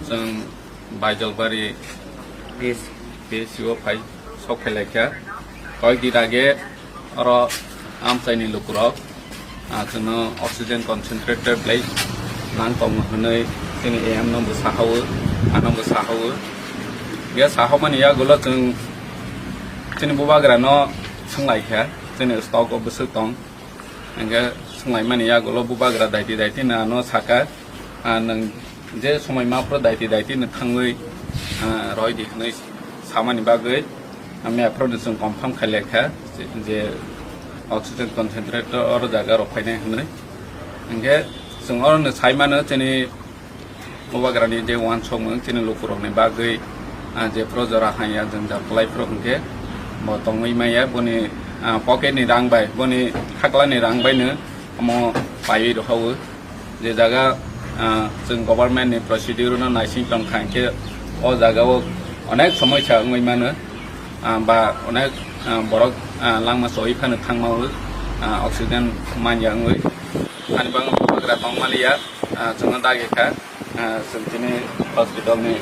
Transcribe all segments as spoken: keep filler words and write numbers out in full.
Chwng Baijalbari P S C o phai sok phai laikha. Koyek din age oro amchaini lukurok, ah, chwngno oxygen concentrator belai nang tongo hwnwi chini A M no bo sahawo, ano bo sahawo. Ge sahamani yagulo chwng chini bubagrano swnglaikha, chini stock o bwswk tong. Hingke swnglaimani yagulo bubagra daiti daiti no ano saka, ah, nwng je somoi maphro daiti daiti no thangwi, ah, roidi hwnwi samani bagwi, ah, mia phro no chwng confirm khailekha je, je oxygen concentrator oro jaga rok phainai hwnwi. Hingke chwng oro no saimano chini bubagrani je uansukmung chini lukurokni bagwi, ah, jephru jora hanya jwngjal kwlaiphru hwnkhe bo tongwi maya, boni, ah, pocket ni rang bai, boni khaklani rang baino omo paiwi rohao. Je jaga, ah, chwng government ni procedure no naising tongkha, hwnkhe o jagao onek somosya wngwi mano, ah, ba onek, ah, borok, ah, langma choi phano thangmao, ah, oxygen manya wngwi. Ani bagwi bubagra tongmaliya, ah, chwngno dagi kha. Ah, chwng chini hospital ni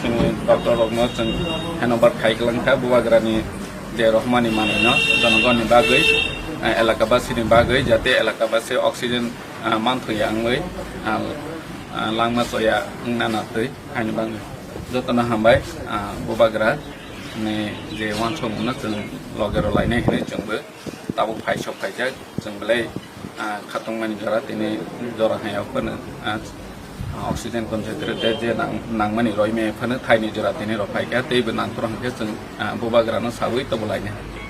chini doctor rokno chwng handover khai kwlang kha, bubagrani je rohmani manwino jonogonni bagwi, ah, elakabasini bagwi, jate elakabasi oxygen, ah, manthokya wngwi, ah, ah, langma choya wngna natwi haini bagwi. Jotono hambai, ah, bubagra ni je uansukmungno chwng loge rw lainai hinwi chwngbo tabuk phai sok phaijak, chwng belai, ah, khatungmani jora tini jora hai phano, ah, oxygen concentrate je nang-, nangmani roimaya phano thaini jora tini rw phaikha, teibo nangphuru hwnkhe chwng, ah, bubagrano sawi tobo lainai.